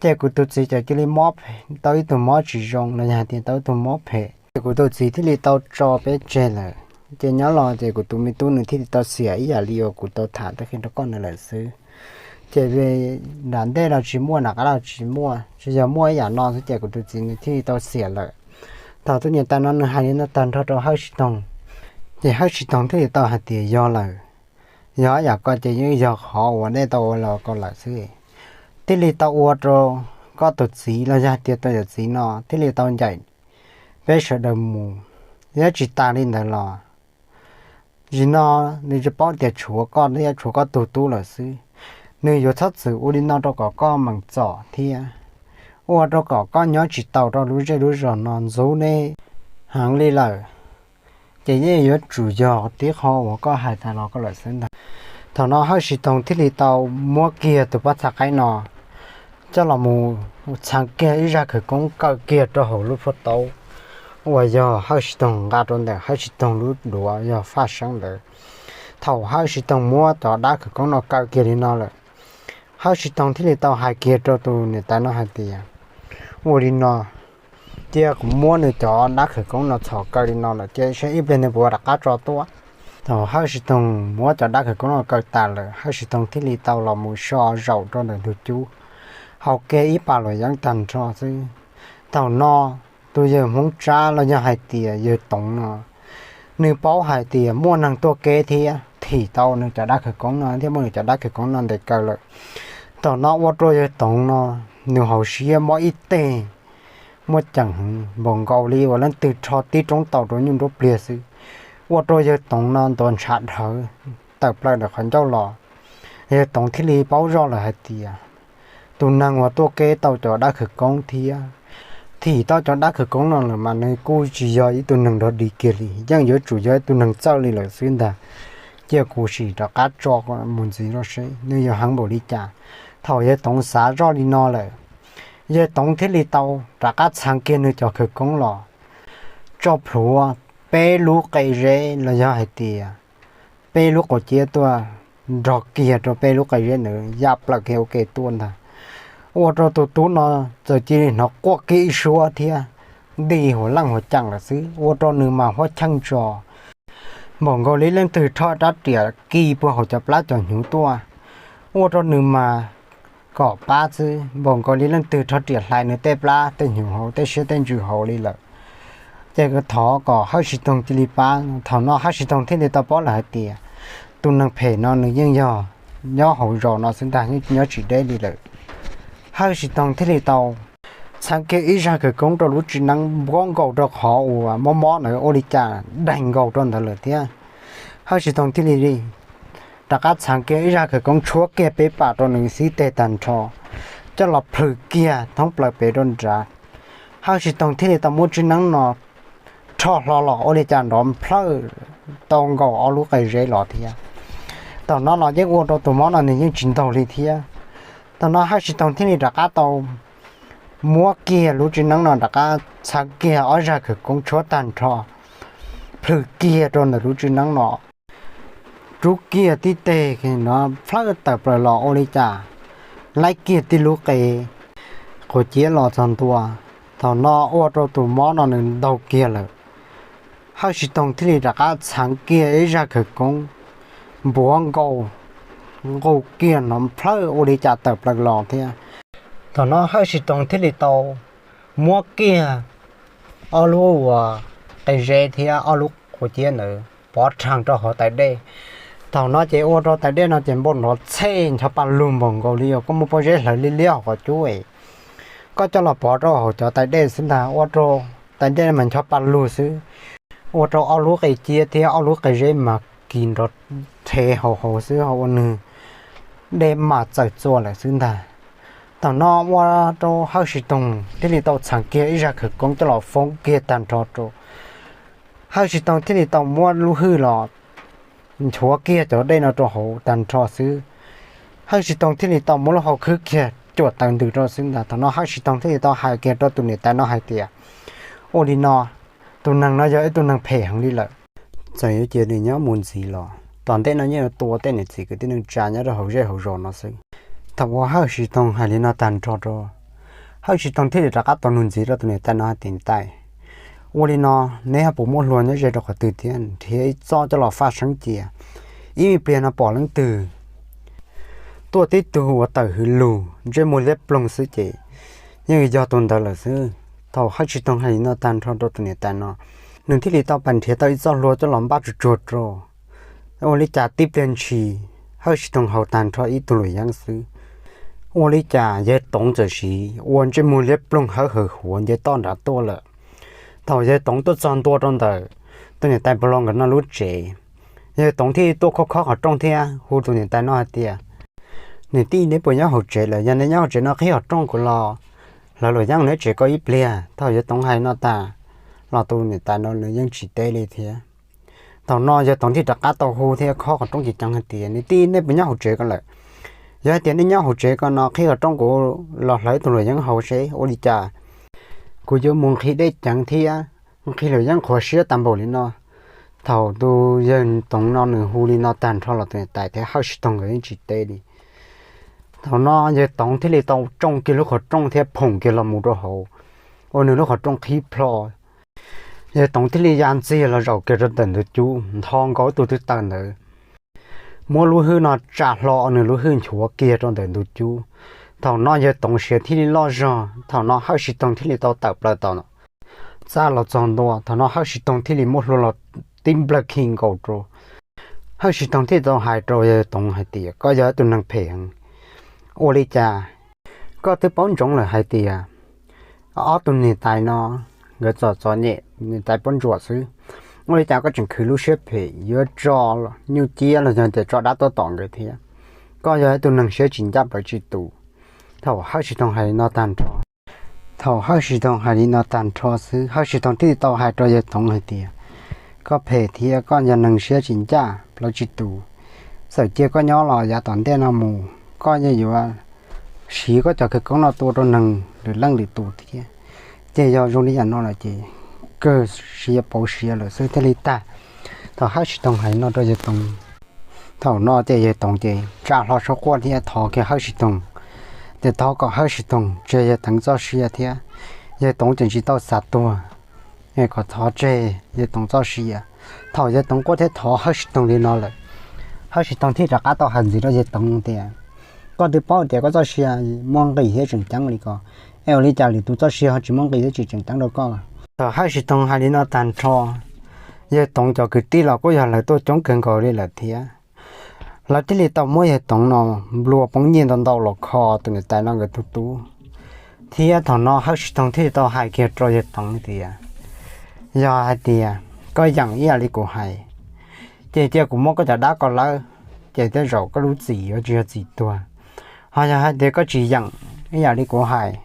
ces kuv tus txiv txawm cia li mob phem, tau ib tug mob tsis zoo los yog hais tias tau ib tug mob phem, ces kuv tus txiv thiaj li tau tso peb tseg lawm. Ces nyob los ces kuv tus me tub nws thiaj li tau xiam ib yam li uas kuv tau tham tag kis rau koj ntawd lawm xwb. Ces nram ntej los tsis muaj, nram qab los tsis muaj, tsuas yog muaj ib yam no xwb ces kuv tus txiv nws thiaj li tau xiam lawm. Thaum tus niam tais no nws hais li no tag nrho rau Hawj Siv Toog, ces Hawj Siv Toog thiaj li tau hais tias yog lawm, yog yam ko ces yeej yog qhov uas nej tau ua los ko lawm xwb. Thiaj li tau ua rau koj tus txiv los yog tias tus yawm txiv no thiaj li tau ncaim peb sawv daws mus. Thiab tsis tas li ntawd los, zim no nws tsis paub tias tshuav koj thiab tshuav koj tus tub lawm xwb, nws yuav txhob txwm ua li no rau kom koj meem txom thiab ua rau kom koj nyob tsis tau rau lub zej lub zos no ntxub neb heev li lawm. Ces yeej yuav tsum yog tib qho uas koj hais tas los ko lawm xwb ntag. Thaum no Hawj Siv Toog thiaj li tau muab kiag tus pob txha qaib no coj los mus txheev kiag ib zaj khawv koob kaw kiag rau hauv lub plhuaj taub uas yog Hawj Siv Toog nqa rau ntawm Hawj Siv Toog lub duav yog faj seeb ntawd. Thaum Hawj Siv Toog muab cov dab khawv koob no kaw kiag li no lawm, Hawj Siv Toog thiaj li tau hais kiag rau tus niam tais no hais tias, ua li no, cia kuv muab nws cov dab khawv koob no txhom kaw li no lawm cia seb ib pliag nws puas rov qab tso tuaj. Thaum Hawj Siv Toog muab cov dab khawv koob no kaw tas lawm, Hawj Siv Toog thiaj li tau los mus so zaum rau ntawm ntug cub, haus kiag ib pas luam yeeb tag nrho xwb. Thaum no tus yawg Hmoob Tsab los yog hais tias yawg Toov no, nws paub hais tias muaj neeg tuaj keb thiab thim tau nws cov dab khawv koob no thiab muab nws cov dab khawv koob no ntes kaw lawm. Thaum no ua rau yawg Toov no, nws hauv siab mob ib teg, muaj ceem heev npaum nkaus li uas leej twg rho tib roob taus rau nyuj nruab pliag xwb. Ua rau yawg Toov no ntuav ntshav dhawv tawm plaws ntawm qhov ncauj los. Yawg Toov thiaj li paub zoj lawm hais tias tus neeg uas tuaj keb tau cov dab khawv koob thiab thim tau cov dab khawv koob no lawm mas nws kuj tsis yog ib tug neeg dog dig kiag li, yeej yuav tsum yog ib tug neeg txawj li lawm xwb ntag. Cia kuv sim rov qab tso mus ntxiv rau seb nws yuav heev npaum li cas. Thaum yawg Toov xav zoj li no lawm, yawg Toov thiaj li tau rov qab txheev kiag nws cov khawv koob los tso plhuav peb lub qe zeb los yog hais tias peb lub quav ciab tuaj nrog kiag rau peb lub qe zeb ntawd ya plaws kiag ua ke tuaj ntag. Ua rau tus tub no txawm cia li hnov quaj kiag ib suab thiab nti huv leej huv caum lawm xwb, ua rau nws mas huab cheej tso npaum nkaus li leej twg rho rab riam kis puag hauv cov plab cov hnyuv tuaj. Ua rau nws mas kom pab xwb, npaum nkaus li leej twg rho riam hlais nws tej plab tej hnyuv hauv tej siab tej ntsws hauv li lawm. Ces thov kom Hawj Tsis Toog cia li pab. Thaum no Hawj Tsis Toog thiaj li tau paub lawm hais tias tus neeg phem no nws yeej yog nyob hauv zos no xwb ntag, yeej nyob tsis deb li lawm. Hawj Tsis Toog thiaj li tau txheev kiag ib zaj khawv koob rau lub txiv neeb npuab nkaus rau qhov uas mob mob ntawd ua li cas daig nkaus rau ntawd lawm thiab. Hawj Tsis Toog thiaj li rov qab txheev kiag ib zaj khawv koob tshuab kiag peb pas rau nws xib teg tag nrho, coj los plhws kiag thoob plaws pem rau nrad. Hawj Tsis Toog thiaj li tau muab txiv neeb no rho hlo los ua li cas nrov nplhawj tau nkaus ob lub qe zeb los thiab. Thaum no los yeej ua rau tus mob no nws yeej tsis ntaug li thiab. Thaum no Hawj Tsis Toog thiaj li rov qab tau muab kiag lub txiv neeb no rov qab txheev kiag ob zaj khawv koob tshuab tag nrho, plhws kiag rau ntawm lub txiv neeb no, rub kiag tib teg no plhawj tawm plaws los ua li cas laib kiag tib lub qe quav ciab los txog ntua. Thaum no ua rau tus mob no nws ntaug kiag lawm. Hawj Tsis Toog thiaj li rov qab txheev kiag ib zaj khawv koob npuav nkaus, nqus kiag no plhawj ua li cas tawm plaws los thiab. Thaum no Hawj Tsis Toog thiaj li tau muab kiag ob lub uas qe zeb thiab ob lub quav ciab ntawd pov rhees rau hauv tais dej. Thaum no ces ua rau tais dej no ces npau nrov txhej ncho pa lug npaum nkaus li uas koj muab pob zeb hlawv liab liab hauv qhov cub es koj coj los pov rau hauv cov tais dej xwb ntag, ua rau tais dej mas ncho pa lug xwb. Ua rau ob lub qe ciab thiab ob lub qe zeb mas kis nrov rhe hauv hauv xwb, ua nws dej mam txawm txua lawm xwb ntag. Thaum no ua rau Hawj Tsis Toog thiaj li tau txheev kiag ib zaj khawv koob coj los foob kiag tag nrho rau. Hawj Tsis Toog thiaj li tau muab lub hwj los nchuav kiag cov dej no rau hauv tag nrho xwb. Hawj Tsis Toog thiaj li tau muab lub hau khwb kiag cuam taws ntws rau xwb ntag. Thaum no Hawj Tsis Toog thiaj li tau hais kiag rau tus niam tais no hais tias, ua li no, tus neeg no yog ib tug neeg phem heev li lawm. Txawm yuav cia nws nyob mus ntxiv los tom ntej no yeej yuav tua tej niam txiv kwv tij neej tsa nyob rau hauv zej hauv zos no xwb. Thaum uas Hawj Tsis Toog hais li no tag nrho rau, Hawj Tsis Toog thiaj li rov qab tau nug ntxiv rau tus niam tais no hais tias, niam tais, ua li no, neb ho puas muaj hlua nyob ze rau qhov twg thiab, nrhiav ib txoj coj los faj seeb cia. Ib me pliag no pom leej twg tuaj tib tug uas tawm hws lug ntsej muag liab ploog xwb ces yeej yog tus ntawd lawm xwb. Thaum Hawj Tsis Toog hais li no tag nrho rau tus niam tais no, nws thiaj li tau pas nrhiav tau ib txoj hlua coj los npaj tsuag tsuag rau. Ua li cas tib pliag ntshis Hawj Tsis Toog haus tag nrho ib tug luam yeeb xwb, ua li cas yawg Toov txawm siv ua ntsej muag liab ploog hawb hawv huav nce toj nrad tuaj lawm. Thaum yawg Toov tuaj txog ntua rau ntawm tus niam tais Pov Los nkawd no lub tsev, yawg Toov thiaj tuaj khob khob qhov rooj thiab hu tus niam tais no hais tias, niam tij, neb puas nyob hauv tsev lawm? Yog neb nyob hauv tsev no qhib qhov rooj kuv los hlawv luam yeeb neb tsev ko ib pliag. Thaum yawg Toov hais no tas los tus niam tais no nws yeej tsis teb li thiab. Thaum no yawg Toov thiaj rov qab tau hu thiab khob qhov rooj ceev ceev hais tias, niam tij, nej puas nyob hauv tsev ko lawm? Yog hais tias nej nyob hauv tsev ko no qhib qhov rooj kuv los hlawv tus luam yeeb haus seb ua li cas. Kuv yuav mus nqhis dej ceev thiab nqhis luam yeeb qhuav siab tas npaum li no. Thaum tus yawg Toov no nws hu li no tag nrho los tus niam tais thiab Hawj Tsis Toog nkawd yeej tsis teb li. Thaum no yawg Toov thiaj li tau tsoo kiag lub qhov rooj thiab phoom kiag los mus rau hauv, ua nws lub qhov rooj qhib plho. Yawg Toov thiaj li ya ntxiag los zaum kiag rau ntawm ntug cub nthos nkaus tus tw taws ntawd, muab lub hwj no tsa hlo, nws lub hwj nchuav kiag rau ntawm ntug cub. Thaum no yawg Toov siav thiaj li loj zog. Thaum no Hawj Tsis Toog thiaj li tau tawm plaws tom txaj los txog ntua. Thaum no Hawj Tsis Toog thiaj li muab hlua los tib nplawg khi nkaus rau. Hawj Tsis Toog thiaj tau hais rau yawg Toov hais tias, koj yog ib tug neeg phem heev. Ua li cas koj twb paub ntsoov lawm hais tias ob tug niam tais no nkawd txom txom nyem, niam tais poj ntsuam xwb, ua li cas koj tseem khwv lub siab phem yuav tso nyuj ciab los yog tias tso dab tuaj tom nkawd thiab? Koj yog ib tug neeg siab tsis ncaj plawv tsis tus. Thaum Hawj Tsis Toog hais li no tag nrho, Thaum Hawj Sis Toog hais li no tag nrho xwb, Hawj Sis Toog thiaj li tau hais rau yawg Toov hais tias, koj phem thiab koj yog neeg siab tsis ncaj plawv tsis tus. Txawm cia koj nyob los yav tom ntej no mus, koj yeej yuav siv koj cov khawv koob no tua rau neeg lwm leej lwm tus thiab. Ces yog zoo li yam no lawm ces kawg siav pauv siav lawm xwb thiaj li tag. Thaum Hawj Sis Toog hais no rau yawg Toov, thaum no ces yawg Toov ces tsa hlo suab quaj thiab thov kiag Hawj Sis Toog, ces thov kom Hawj Sis Toog tseg yawg Toov txoj sia thiab. Yawg Toov ces tsis tau xav tuag, kom thov tseg yawg Toov txoj sia. Thaum yawg Toov quaj thiab thov Hawj Sis Toog li no lawm, Hawj Sis Toog thiaj rov qab tau hais ntxiv rau yawg Toov tias, koj twb paub tias koj txoj sia muaj nqis thiab tseem ceeb li ko, es ua li cas lwm tus txoj sia ho tsis muaj nqis thiab tsis tseem ceeb rau koj? Thaum Hawj Sis Toog hais li no tag nrho, yawg Toov cov kwv tij los kuj yog lawv tuaj coob kawg nkaus li lawm thiab. Lawv thiaj li tau muab yawg Toov no nplua poob nyiaj ntau ntau los kho tus niam tais no nkawd tus tub. Thiab thaum no Hawj Sis Toog thiaj li tau hais kiag rau yawg Toov tias, yog hais tias koj yeem ib yam li kuv hais, ces cia kuv muab koj cov dab ko lawb, ces tej zaum koj lub txim yuav tsis yog txim tuag. Ho yog hais tias koj tsis yeem ib yam li kuv hais,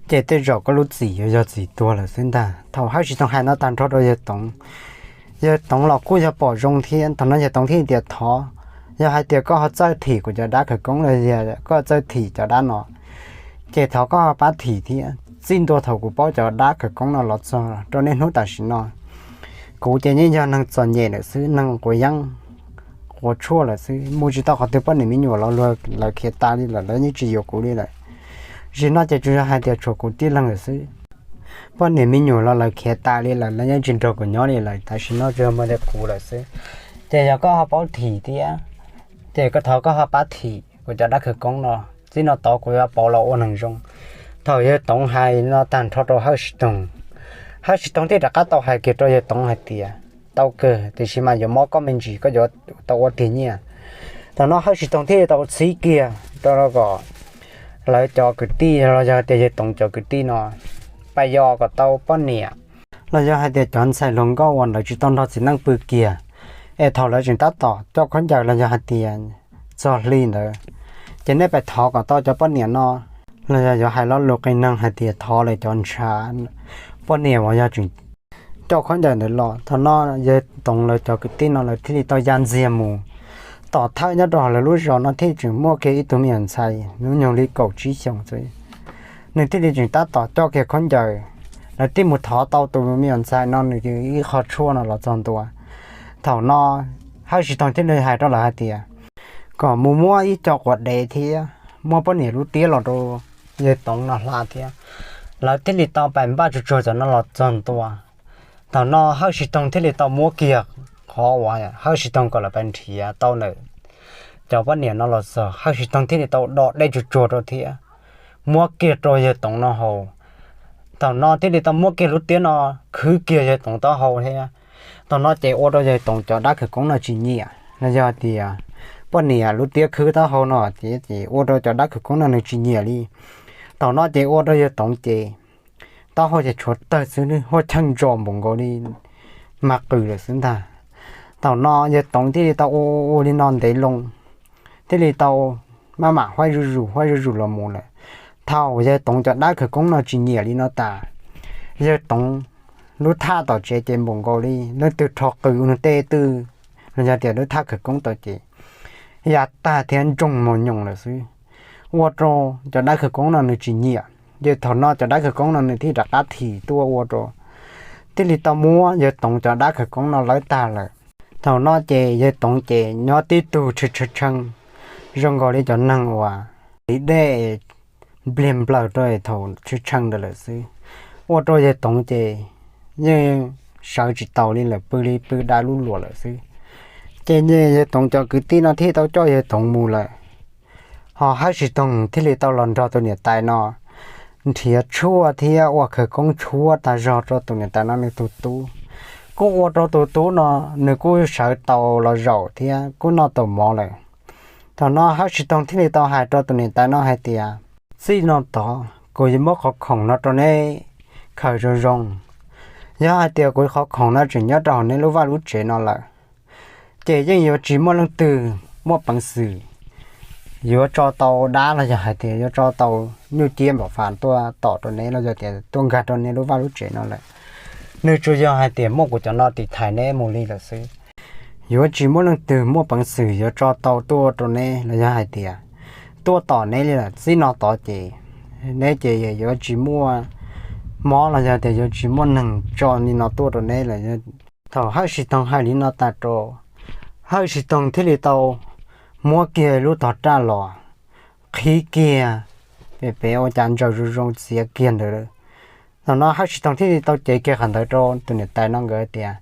ces tej zaum koj lub txim yuav yog txim tuag lawm xwb ntag. Thaum Hawj Sis Toog hais no tag nrho rau yawg Toov, yawg Toov los kuj yog pom zoo thiab. Thaum no yawg Toov thiaj tias, thov, yog hais tias koj ho txawj thim kuv cov dab khawv koob los yog koj txawj thim cov dab no, ces thov koj ho pab thim thiab. Txij ntua thaum kuv paub cov dab khawv koob no los txog rau niaj hnub tam sim no, kuv ces yeej yog neeg txom nyem lawm xwb, neeg quav yeeb quav tshuaj lawm xwb, mus tsis tau qhov twg, poj niam me nyuam los luag lawv khiav tas li lawm, lawv yeej tsis yuav kuv li lawm. Zaum no ces tsuas yog hais tias tshuav kuv tib leeg lawm xwb. Poj niam me nyuam los lawv khiav tas li lawm, lawv yeej tsis nrog kuv nyob li lawm, tam sim no tsuas yog muaj li kuv lawm xwb. Ces yog koj ho paub thim thiab, ces koj thov koj ho pab thim kuv cov dab khawv koob no, txij no tod kuv yuav pauv los ua neeg zoo. Thaum yawg Toov hais no tag nrho rau Hawj Sis Toog, Hawj Sis Toog thiaj rov qab tau hais kiag rau yawg Toov hais tias, tau kawg, tiam sis mas yuav mob koj me ntsis koj yuav tau ua tiag nyiaj. Thaum no Hawj Sis Toog thiaj tau txhib kiag rau kom lawv cov kwv tij los yog tias yawg Toov cov kwv tij no pab yos kom tau poj niam, los yog hais tias cov ntxhais hluas nkauj uas lawv tsis tau nrog txiv neej pw kiag, es thaum lawv tseem tab tom coj khaub ncaws los yog hais tias txog hli ntawd, ces nej pab thov kom tau cov poj niam no, los yog yuav hais lo lus qias neeg hais tias thov lawv cov ntshav poj niam uas yog tseem coj khaub ncaws ntawd los. Thaum no yawg Toov lawv cov kwv tij no lawv thiaj li tau ya ntxiag mus. Tom thawj nyob rau hauv lawv lub zos no thiaj tseem muaj kiag ib tug me nyuam ntxhais hnub nyoog li kaum tsib xyoos xwb, nws thiaj li tseem tab tom coj kiag khaub ncaws. Lawv thiaj mus thov tau tus me nyuam ntxhais no nws ib qho tshuaj no los txog ntua. Thaum no Hawj Sis Toog thiaj li hais rau lawv hais tias, kom mus muab ib co quav dev thiab muab poj niam lub tiab los rau yawg Toov no hla thiab. Lawv thiaj li tau pais npaj tsuag tsuag cov no los txog ntua. Thaum no Hawj Sis Toog thiaj li tau muab kiag qhov uas Hawj Sis Toog kom lawv pais nrhiav tau ntawm cov poj niam no los txog, Hawj Sis Toog thiaj li tau do dej tsuag tsuag rau thiab muab kiag rau yawg Toov no haus. Thaum no thiaj li tau muab kiag lub tiab no khwb kiag yawg Toov taub hau thiab. Thaum no ces ua rau yawg Toov cov dab khawv koob no tsis nyiam, los yog tias poj niam lub tiab khwb taub hau no ces ua rau cov dab khawv koob no nws tsis nyiam li. Thaum no ces ua rau yawg Toov ces taub hau ces tshuav tawg xwb, huaj cheej ntsos npaum nkaus li mag qws lawm xwb ntag. Thaum no yawg Toov thiaj li tau ua ua li no ntev loo, thiaj li tau maj mam huaib zuj zus huaib zuj zus los mus lawm. Thaum yawg Toov cov dab khawv koob no tsis nyiam li no tas, yawg Toov lub thaj tom tsev ces npaum nkaus li leej twg rho qws ua nws tej twj, los yog tias lub thaj khawv koob tau ces ya tag thiab ntsoog mos nyoos lawm xwb. Ua rau cov dab khawv koob no nws tsis nyiam. Ces thaum no cov dab khawv koob no nws thiaj rov qab thim tuaj ua rau thiaj li tau muab yawg Toov cov dab khawv koob no lawb tag lawm. Thaum no ces yawg Toov ces nyob tib tug tshee tshee zoo nkaus li cov neeg uas tiv dej npliag nplaws rau thaum tshee tshee ntawd lawm xwb. Ua rau yawg Toov ces yeej sawv tsis taus li lawm, pw li pw da lub luam lawm xwb. Ces yawg Toov cov kwv tij no thiaj tau coj yawg Toov mus lawm. Ho Hawj Sis Toog thiaj li tau los nrog tus niam tais no nrhiav tshuaj thiab ua khawv koob tshuab tag zog rau tus niam tais no nws tus tub. Kuj ua rau tus tub no nws kuj sawv tau los zaum thiab kuj noj tau mov lawm. Thaum no Hawj Sis Toog thiaj li tau hais rau tus niam tais no hais tias, txij no tod kuv yuav muab qhov khoom no rau neb khaws zoo zoo. Yog hais tias kuv qhov khoom no tseem nyob rau hauv neb lub vaj lub tsev no lawm, ces yeej yuav tsis muaj leej twg muaj peev xwm yuav tso tau dab los yog hais tias yuav tso tau nyuj ciab npam fas tuaj tom rau neb los yog tias tuaj nkag rau neb lub vaj lub tsev no lawm. Nws tsuas yog hais tias muaj kuv cov no tiv thaiv neb mus li lawm xwb. Yuav tsis muaj leej twg muaj peev xwm yuav tso tau tuaj rau neb los yog hais tias tuaj tom neb li lawm. Txij no tod ces neb ces yuav tsis muaj mob los yog tias yuav tsis muaj neeg tso li no tuaj rau neb lawm. Thaum Hawj Sis Toog hais li no tas rau, Hawj Sis Toog thiaj li tau muab kiag lub tog raj los qhib kiag pem pem ua cas ntsaws zoo zoo txiav kiag ntawd. Thaum no Hawj Sis Toog thiaj li tau cev kiag qhov ntawd rau tus niam tais no nkawd tias,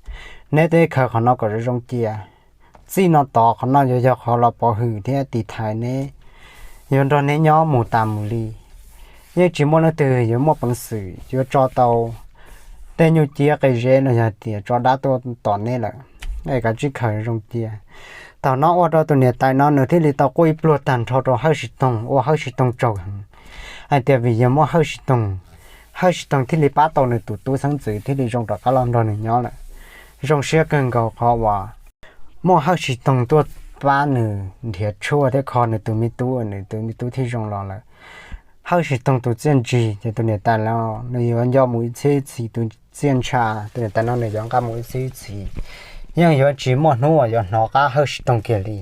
neb twb khaws qhov no kom zoo zoo cia. Txij no tod qhov no yuav yog qhov los pov hwm thiab tiv thaiv neb, yuav nrog neb nyob mus tas mus li. Yeej tsis muaj leej twg yuav muaj peev xwm yuav tso tau tej nyuj ciab qe zeb los yog tias tso dab tuaj tom neb lawm. Es kav tsij khaws zoo cia. Thaum no ua rau tus niam tais no nws thiaj li tau quaj ib pluag tag nrho rau Hawj Sis Toog ua Hawj Sis Toog tsaug heev, hais tias vim yog muaj Hawj Sis Toog, Hawj Sis Toog thiaj li pab tau nws tus tub xeeb ntxwv thiaj li zoo rov qab los nrog nws nyob lawm. Zoo siab kawg nkaus qhov uas muaj Hawj Sis Toog tuaj pab nws nrhiav tshuaj thiab kho nws tus me tub, nws tus me tub thiaj zoo los lawm. Hawj Sis Toog tus txiaj ntsig ces tus niam tais no nws yuav nco mus ib txhiab ib txhis, tus txiaj ntsha tus niam tais no nws yuav nqa mus ib txhiab ib txhis. Yeej yuav tsis muaj hnub uas yuav hnov qab Hawj Sis Toog kiag li.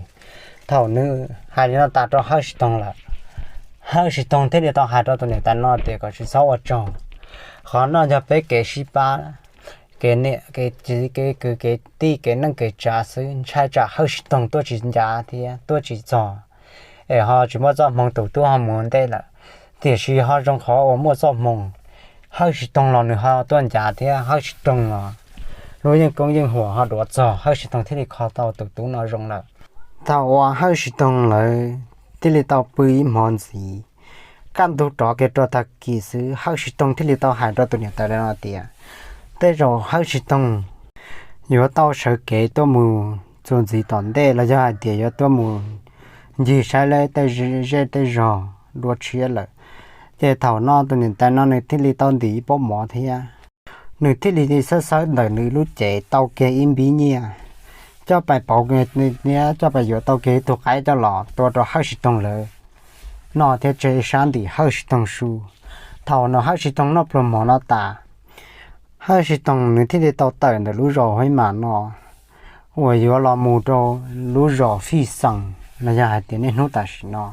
Thaum nws hais li no tas rau Hawj Sis Toog lawm, Hawj Sis Toog thiaj li tau hais rau tus niam tais no tias kom tsis txhob ua tsaug. Qhov no yog peb kev sib pab, kev niam kev txiv, kev kwv kev tij, kev neej kev tsav xwb, ntshai tsam Hawj Sis Toog tuaj tsis ncav thiab tuaj tsis txog, es ho tsis muaj txoj hmoo tus tub ho mus ua ntej lawm. Tiam sis ho zoo qhov uas muaj txoj hmoo, Hawj Sis Toog los nws ho tuaj ncav thiab Hawj Sis Toog los lub yeej koob yeej huam ho duav txog, Hawj Sis Toog thiaj li kho tau tus tub no zoo lawm. Thaum uas Hawj Sis Toog lawv thiaj li tau pw ib hmo ntxiv, kaj ntug rov kiag rau tag kis xwb Hawj Sis Toog thiaj li tau hais rau tus niam tais no tias, tej zaum Hawj Sis Toog yuav tau sawv kev tuaj mus txuas ntxiv tom ntej los yog hais tias yuav tuaj mus ncig saib lawv tej zej tej zog dua tshiab lawm. Ces thaum no tus niam tais no nws thiaj li tau ntim ib pob mov thiab nws thiaj li xawb xawb ntawm nws lub cev tau kiag ib npib nyiaj, coj pais pauv, coj pais yuav tau kiag ib tug qaib coj los tua rau Hawj Sis Toog lawv noj thiab tseg sab ntim Hawj Sis Toog su. Thaum no Hawj Sis Toog noj pluag mov no tas, Hawj Sis Toog nws thiaj li tau tawm ntawm lub zos Huaib Mas no uas yuav los mus rau lub zos Fij Xeem los yog hais tias niaj hnub tam sim no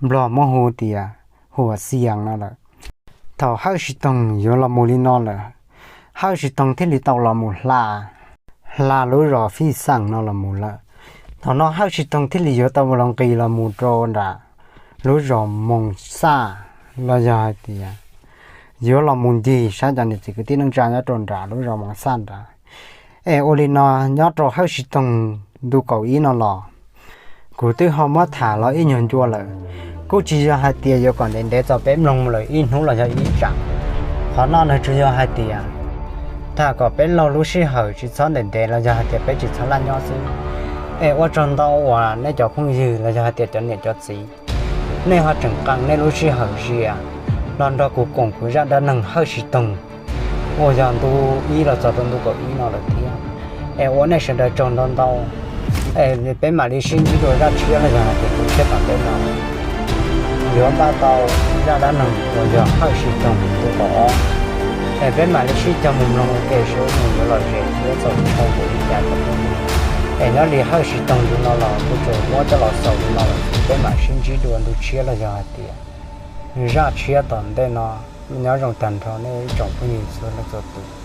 Nplog muab hu tias Huas Xias no lawm. Thaum Hawj Sis Toog yuav los mus li no lawm, Hawj Sis Toog thiaj li tau los mus hla, hla lub zos Fij Xeem no los mus lawm. Thaum no Hawj Sis Toog thiaj li yuav tau los nqis los mus rau nram lub zos Moos Xaj los yog hais tias yuav los mus ncig saib cov niam txiv kwv tij neej tsa nyob rau nram lub zos Moos Xaj nrad. Es ua li no nyob rau Hawj Sis Toog ntu kaum ib no los kuv twb ho muab tham los ib nyuag ncua lawm, kuj tsis yog hais tias yuav kom ntev ntev txog peb mloog lawm ib hnub los yog ib tsam. Qhov no nws tsuas yog hais tias tham kom peb laug lub sij hawm tsis txhob ntev ntev los yog hais tias peb tsis txhob laj nyob xwb. Es ua tsaug ntau uas nej cov phooj ywg los yog hais tias cov niam cov txiv, nej ho tseem qee nej lub sij hawm zias los nrog kuv koom kuv zaj dab neeg Hawj Sis Toog uas yog ntu ib los txog rau ntu kaum ib no lawm thiab. Es ua nej sawv daws tsaug ntau ntau. Es peb mam li sib ntsib dua zaj tshiab los yog hais tias ntu tshiab tom ntej no yuav npaj tau zaj dab neeg uas yog Hawj Sis Toog ntu kaum ob. Es peb mam li sib cog mus mloog ua ke seb nws yuav lom zem thiab txaus ntshai npaum li cas rau peb. Es nyob li Hawj Sis Toog ntu no los kuv tsuas muab coj los xaus li no lawm, peb mam sib ntsib dua ntu tshiab los yog hais tias zaj tshiab tom ntej no. Nyob zoo tag nrho nej ib tsoom phooj ywg txhua leej txhua tus.